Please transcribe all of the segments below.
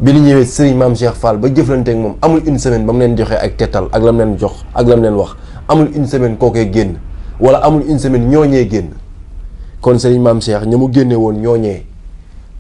bi ñu ñëwee sëriñ Maam Cheikh Fall ba jëflante ak moom amul une semaine ba mu leen joxee ak tettal ak lam leen jox ak lam leen wax amul une semaine kookee génn wala amul une semaine ñooñee génn kon sëriñ Maam Cheikh ña mu génne woon ñooñee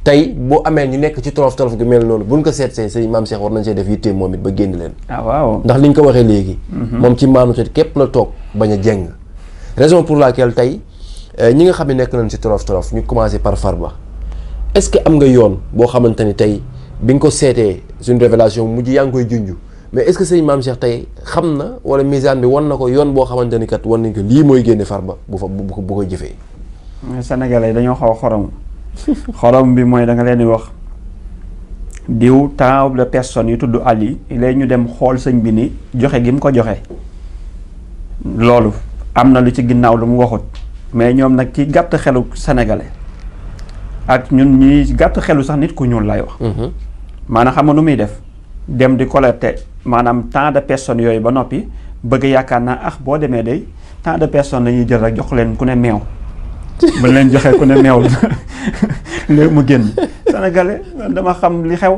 tey boo amee ñu nekk ci tolof gu mel noonu buñ ko seetsee sëriñ Maam Cheikh war nañ see def yittee moom it ba génn leen. waaw ndax liñ ko waxee léegi. moom ci maanu xit képp la toog bañ a jeng raison pour laquelle tey ñi nga xam ne nekk nañ ci tolof ñu commencé par Farba est-ce que am nga yoon boo xamante ni tey bi nga ko seetee suñu révélation mujj yaa ngi koy junj mais est-ce que sëñ Maam Cheikh tey xam na wala misaan bi wan na ko yoon boo xamante ni kat wan nañ ko lii mooy génne Farba bu koy jëfee. Sénégalais dañoo xaw a xorom bi mooy da nga leen di wax diw tant de personnes yu tudd Ali léegi ñu dem xool sëñ bi ni joxe gi mu ko joxe loolu am na lu ci ginnaaw lu mu waxut mais ñoom nag ci gàtt xelu sénégalais ak ñun ñi gàtt xelu sax nit ku ñuul lay wax. maanaam xam nga nu muy def dem di collecter maanaam tant de personnes yooyu ba noppi bëgg yaakaar naa boo demee day tant de personnes la ñuy jël rek jox leen ku ne meew ba leen joxee ku ne meew léegi mu génn sénégalais dama xam li xew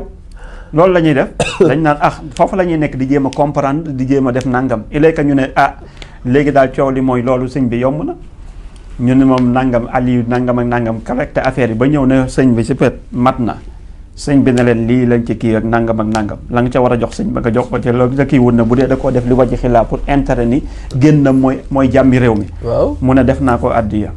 loolu la ñuy def dañ naan foofu la ñuy nekk di jéem a comprendre di jéem a def nangam il est que ñu ne léegi daal coow li mooy loolu sëñ bi yomb na ñu ne moom nangam Aliou nangam ak nangam collecté affaire yi ba ñëw ne sëñ bi si pet mat na sëñ bi ne leen lii lañ ci kii ak nangam la nga ca war a jox sëñ ba nga jox ko ci loolu la kii wut na bu dee da koo def li wàcc xilaa pour intérêt ni génn na mooy jàmmi réew mi. waaw mu ne def naa ko addiya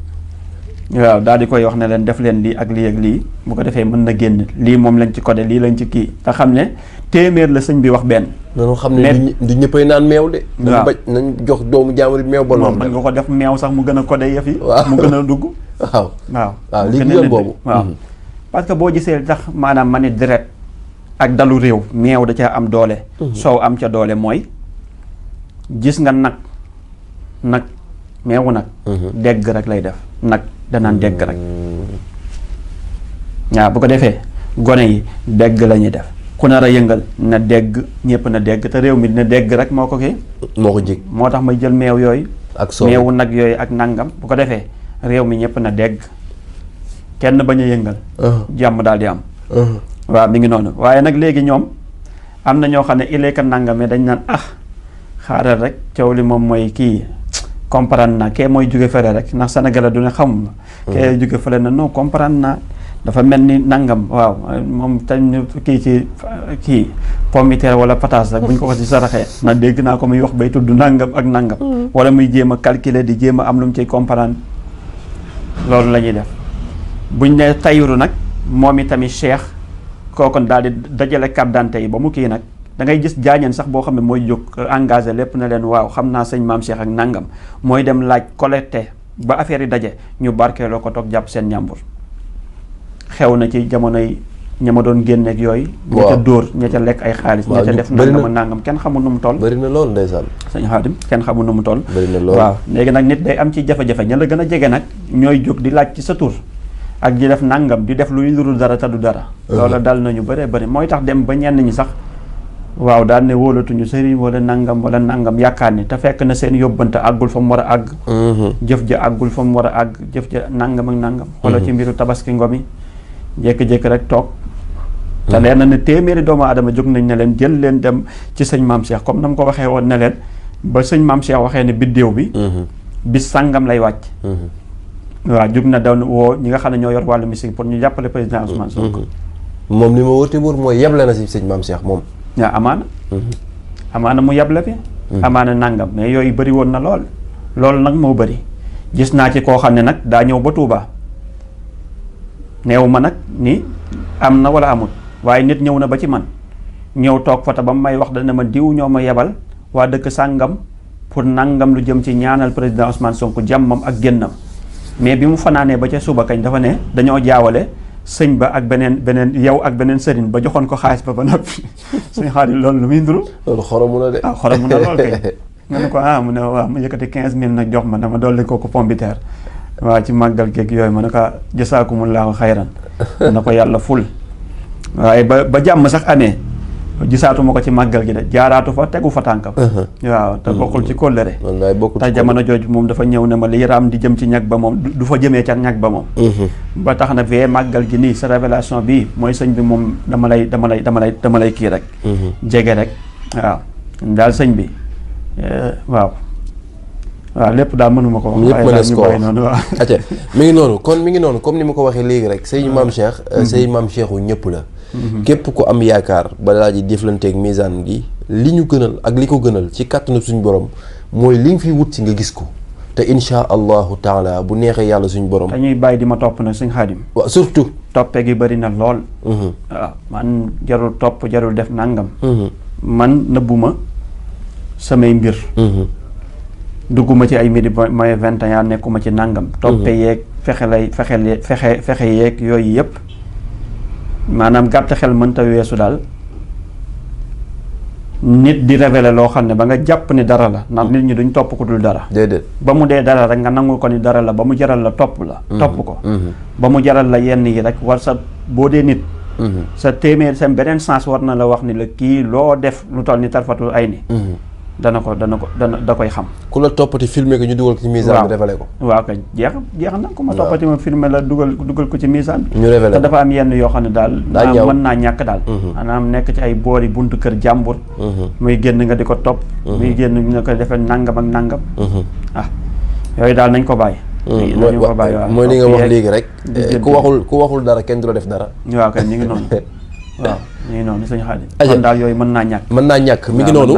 waaw daal di koy wax ne leen def leen lii ak lii ak lii bu ko defee mën na génn lii moom lañ ci codé lii lañ ci kii te xam ne téeméer la sëñ bi wax benn. noonu xam ne du ñëppay naan meew de. waaw nañ jox doomu jaamur meew ba noonu. mën nga ko def meew sax mu gën a codé yëf yi. mu gën a dugg. waaw lii yoon boobu. waaw parce que boo gisee tax maanaam ma ne deret ak dalu réew meew da caa am doole. soow am ca doole mooy gis nga nag meewu nag. dégg rek lay def nag danaan dégg rek. waaw bu ko defee gone yi dégg la ñuy def ku nar a yëngal na dégg ñëpp na dégg te réew mi dina dégg rek moo ko kii. moo ko jig moo tax may jël meew yooyu. ak soow meewu nag yooyu ak nangam bu ko defee réew mi ñëpp na dégg kenn bañ a yëngal. jàmm daal di am. waaw mi ngi noonu waaye nag léegi ñoom am na ñoo xam ne il est que nangam dañ naan xaaral rek coow li moom mooy kii. comprendre naa kee mooy jóge fële rek ndax Sénégal du ne xamul kee jóge fële na non comprendre naa dafa mel ni nangam waaw moom tañ kii pomme de terre wala pataas rek bu ñu ko ko ci saraxee na dégg naa ko muy wax bay tudd nangam ak nangam wala muy jéem a calculer di jéem a am lu mu ciy comprendre loolu la ñuy def buñ ne Tayru nag moom i tamit Cheikh kooku daal di dajale carte d'identité yi ba mu kii nag da ngay gis jaañeen sax boo xam ne mooy jóg engagé lépp na leen waaw xam naa sëñ Maam Cheikh ak nangam mooy dem laaj collecté ba affaire yi daje ñu barkeeloo ko toog jàpp seen ñàmbur xew na ci jamonoy ña ma doon génneeg yooyu. ña ca dóor ña ca lekk ay xaalis. ña ca def nangam ak nangam kenn xamul nu mu toll. bëri na lool ndeysaan. sëñ Xaadim kenn xamul nu mu toll. bëri na lool waaw léegi nag nit day am ci jafe-jafe ña la gën a jege nag ñooy jóg di laaj ci sa tur ak di def nangam di def lu ñu dul dara te du dara. loolu dal nañu bëree bëri mooy tax dem ba ñenn ñi sax. waaw daal ne wóolatuñu sëriñ wala nangam yaakaar ni te fekk na seen yóbbante àggul fa mu war a àgg. jëf ja àggul fa mu war a àgg jëf ja nangam ak nangam. xoolal ci mbiru tabaski ngomi jékki-jékki rek toog. te leen na ne téeméeri doomu aadama jóg nañ ne leen jël leen dem ci sëñ Maam Cheikh comme na mu ko waxee woon ne leen ba sëñ Maam Cheikh waxee ne biddéew bi. bis sàngam lay wàcc. waaw jóg na daw woo ñi nga xam ne ñoo yor wàllu musique pour ñu jàppale président Ousmane Sonko. moom li ma wërti wër mooy yeble na si sëñ Maam Cheikh moom. waaw amaana mu yable bi amaana nangam mais yooyu bëri woon na loolu nag moo bëri gis naa ci koo xam ne nag daa ñëw ba Touba neew ma nag ni am na wala amut waaye nit ñëw na ba ci man ñëw toog fata ba mu may wax dana ma diw ñoo ma yebal waa dëkk sàngam pour nangam lu jëm ci ñaanal président Ousmane Sonko jàmmam ak génnam mais bi mu fanaanee ba ca suba kañ dafa ne dañoo jaawale sëñ ba ak beneen yow ak beneen sëriñ ba joxoon ko xaalis ba noppi suñu xaalis loolu lu muy nduru loolu xoromu na de. xoromu na lool kay nga ne ko mu ne waaw mu yëkkati 15000 nag jox ma dama dolli ko pomme de terre waaw ci màggal geeg yooyu ma ne ko jasaakumullahu xayran na ko yàlla ful waaye ba jàmm sax amee gisaatuma ko ci màggal gi de jaaraatu fa tegu fa tànkam. waaw te bokkul ci kóllëre. wallaay bokkul te jamono jooju moom dafa ñëw ne ma li raam di jëm ci ñag ba moom du fa jëmee ca ñag ba moom. ba tax na fee màggal gi nii sa révélation bii mooy sëñ bi moom dama lay kii rek. jege rek waaw daal sëñ bi waaw. waaw lépp daal mënuma ko wax. lépp mënees ko wax noonu waaw. acca mi ngi noonu comme ni ma ko waxee léegi rek sëñ maam Cheikh. sëñ maam Cheikhu ñëpp la. képp ku am yaakaar balaa ji jëflanteeg misaan gi li ñu gënal ak li ko gënal ci kàttanu suñu borom mooy li nga fi wut si nga gis ko te insha allahu taala bu neexee yàlla suñu borom. dañuy bàyyi di ma topp nag suñ Xaadim. waaw surtout. toppe gi bëri na lool. waaw man jarul topp jarul def nangam. man nëbbuma samay mbir. dugguma ci ay mbir may 21 nekkuma ci nangam. toppe yeeg fexe yeeg yooyu yëpp. maanaam gàtt xel mënta weesu daal nit di révéler loo xam ne ba nga jàpp ni dara la ndax nit ñi duñ topp ko dul dara. déedéet ba mu dee dara rek nga nangul ko ni dara la ba mu jaral la topp la. topp ko. ba mu jaral la yenn yi rek war sa boo dee nit. sa téeméer seen beneen sens war na la wax ni la kii loo def lu toll ni tarfatul ay ni da koy xam. ku la toppati filmer ko ñu dugal ko ci misaan bi révélé ko. waaw kay jeex na ku ma toppati ma filmer la dugal ko ci misaan bi. ñu révélé te dafa am yenn yoo xam ne daal. mën naa ñàkk daal. maanaam nekk ci ay boori buntu kër jàmbur. muy génn nga di ko topp. muy génn nga ko defee nangam ak nangam. yooyu daal nañ ko bàyyi. mooy li nga wax léegi rek. ku waxul dara kenn du la def dara. waaw kay ñu ngi noonu. waaw ñu ngi noonu sëñ Xaadim. kon daal yooyu mën naa ñàkk. mi ngi noonu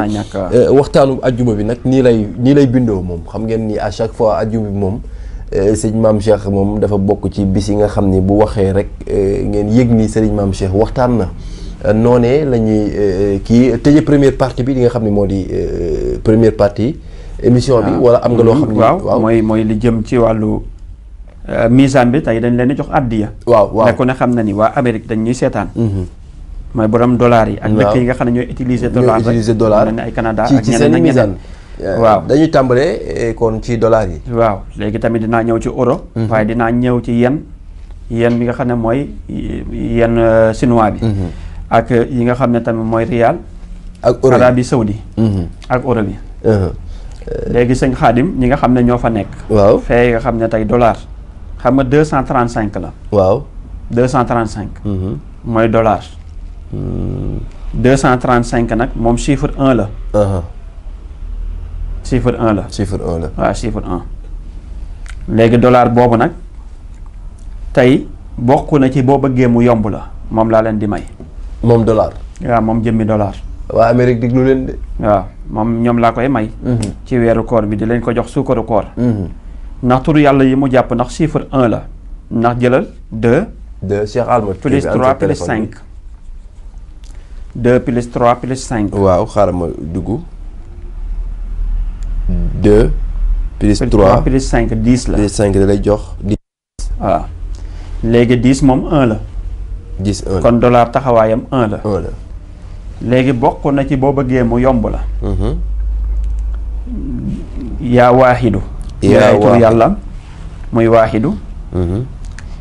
waxtaanu ajjuma bi nag nii lay bindoo moom xam ngeen ni à chaque fois ajjuma bi moom sëñ maam Cheikh moom dafa bokk ci bis yi nga xam ni bu waxee rek ngeen yëg ni sëriñ maam Cheikh waxtaan na noonee la ñuy kii tëje première partie bi li nga xam ne moo di première partie émission bi. wala am nga loo xam ni waaw mooy li jëm ci wàllu misaan bi tey dañ leen di jox addiya. waaw nekku ne xam na ni waa Amérique dañ ñuy seetaan. mooy borom dollar yi. ak dëkk yi nga xam ne ñooy utiliser dollar rek ay Canada ak ci seen misaan. waaw dañuy tàmbalee kon ci dollar yi. waaw léegi tamit dinaa ñëw ci euro. waaye dinaa ñëw ci yen bi nga xam ne mooy yen chinois bi. ak yi nga xam ne tamit mooy rial. ak euro Arabie Saoudi. ak euro bi. léegi sëñ Xaadim ñi nga xam ne ñoo fa nekk. waaw fee nga xam ne tey dollar xam nga 235 la. waaw 235. mooy dollar. 235 nag moom chiffre 1 la. chiffre 1 la. chiffre 1 la. waaw chiffre 1. léegi dollar boobu nag tey bokk na ci boo bëggee mu yomb la moom laa leen di may. moom dollar. waaw moom jëmmi dollar. waa Amérique diglu leen de. waaw moom ñoom laa koy may. ci weeru koor bi di leen ko jox suukaru koor. ndax turu yàlla yi mu jàpp ndax chiffre 1 la ndax jëlal 2. Cheikh Alma plus 3 plus 5. 2 plus 3 plus 5. waaw xaaral ma dugg. 2 plus 3 plus 5 10 la. plus 5 da lay jox 10. waaw léegi 10 moom 1 la. 10 1 la kon dollar taxawaayam 1 la. 1 la. léegi bokk na ci boo bëggee mu yomb la. yaa waaxidu. yaa ay turu yàllaam muy waaxidu.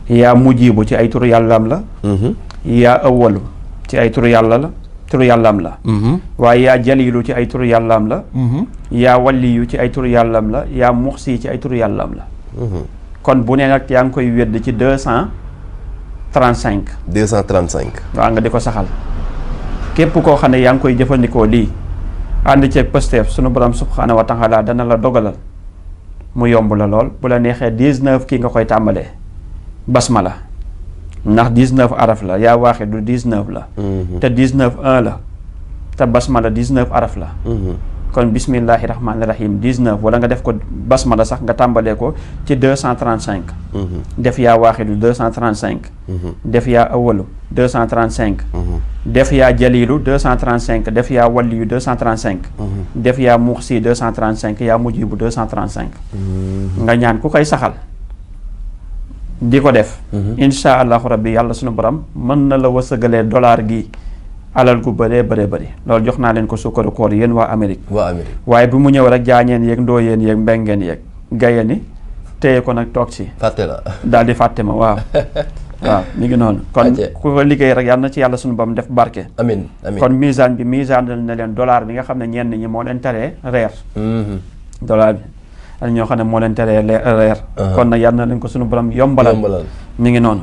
yaa mujibu ci ay turu yàllaam la. yaa awalu ci ay turu yàllaam la. waaye yaa jalilu ci ay turu yàllaam la. yaa waliyu ci ay turu yàllaam la yaa muxsi ci ay turu yàllaam la. kon bu ne nag yaa ngi koy wedd ci 235. 235. waaw nga di ko saxal. képp koo xam ne yaa ngi koy jëfandikoo lii ànd ceeg Pastef sunu borom subxanahu wa taala dana la dogalal mu yomb la lool bu la neexee 19 kii nga koy tàmbalee basmala ndax 19 araf la yaa waaxe du 19 la. te 19 1 la te basmala 19 araf la. kon bismillahi rahmaani rahim 19 wala nga def ko basmala sax nga tàmbalee ko ci 235. def yaa waaxidu 235. def yaa awalu 235. def yaa jalilu 235 def yaa waliyu 235. def yaa muxsi 235 yaa mujibu 235. nga ñaan ku koy saxal di ko def. insha allahu rabbi yàlla sunu borom mën na la wërsëgalee dollar gi. alal gu bëree bëri loolu jox naa leen ko sukkaru koor yéen waa Amérique. waaye bi mu ñëw rek jaañeen yeeg ndooyeen yeeg mbengeen yeeg gayeen yi téye ko nag toog ci. fàtte la daal di fàtte ma waaw. waaw mi ngi noonu kon ku ko liggéey rek yàlla na ci yàlla suñu bam def barke amin amin kon misaan bi misaanal na leen dollar bi nga xam ne ñenn ñi moo leen teree reer dollar bi ak ñoo xam ne moo leen teree reer kon nag yàlla na leen ko suñu borom yombalal mi ngi noonu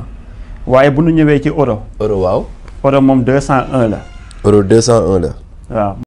waaye bu ñu ñëwee ci euro waaw euro moom 201 la euro 201 la waaw